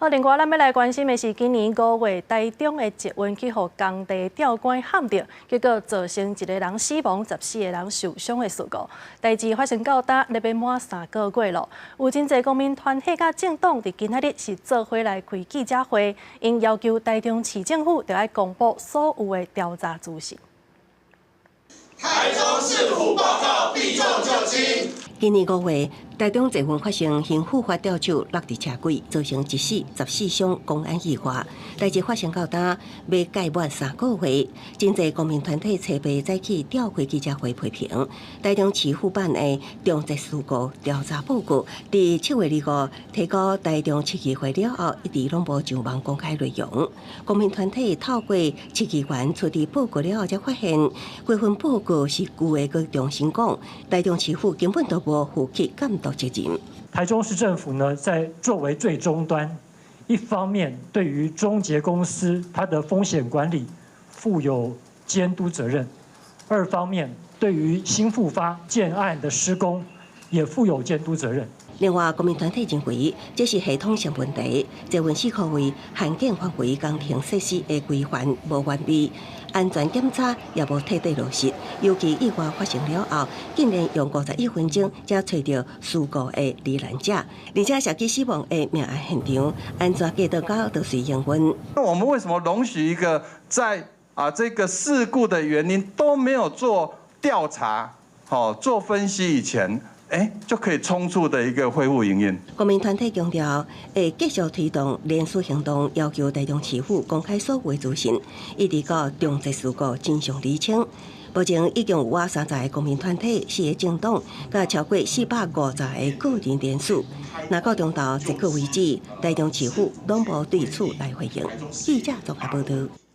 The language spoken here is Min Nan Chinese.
好，另外咱欲來關心的是，今年5月台中的捷運去予工地吊桿撼著，結果造成一個人死亡、14個人受傷的事故。代誌發生到今，咧欲滿3個月囉。有真濟公民團體佮政黨佇今仔日是做伙來開記者會，𪜶要求台中市政府著愛公布所有的調查資訊。台中市府報告避重就輕。今年5月，台中捷運發生興富發吊柱落佇車軌，造成一死十四傷公安意外。代誌發生到今，欲屆滿3個月，真濟公民團體初八早起召開記者會批評台中市府辦的重捷事故調查報告，佇7月25提交台中市議會了後，一直攏無上網公開內容。公民團體透過市議員出具報告了後，才發現規份報告是舊的，閣重新講，台中市府根本都無負起監督責任。台中市政府呢，在作為最終端，一方面對於中捷公司它的風險管理負有監督責任；二方面對於興富發建案的施工也負有監督責任。另外，公民團體認為這是系統性問題，捷運四箍位限建範圍工程設施的規範無完備，安全檢查也無徹底落實，尤其意外發生了後，竟然用51分鐘才揣著事故的罹難者，而且涉及死亡的命案現場，按怎計到到就隨營運。那我們為什麼容許一個在這個事故的原因都沒有做調查、好做分析以前，就可以匆促的一個恢復營運。公民團體強調，會繼續推動連署行動，要求台中市府公開所有資訊，一直到重捷事故真相釐清。目前已經有倚30個公民團體、四個政黨，佮超過450個個人聯署。若到中晝結果為止，台中市府攏無對此來回應。記者綜合報導。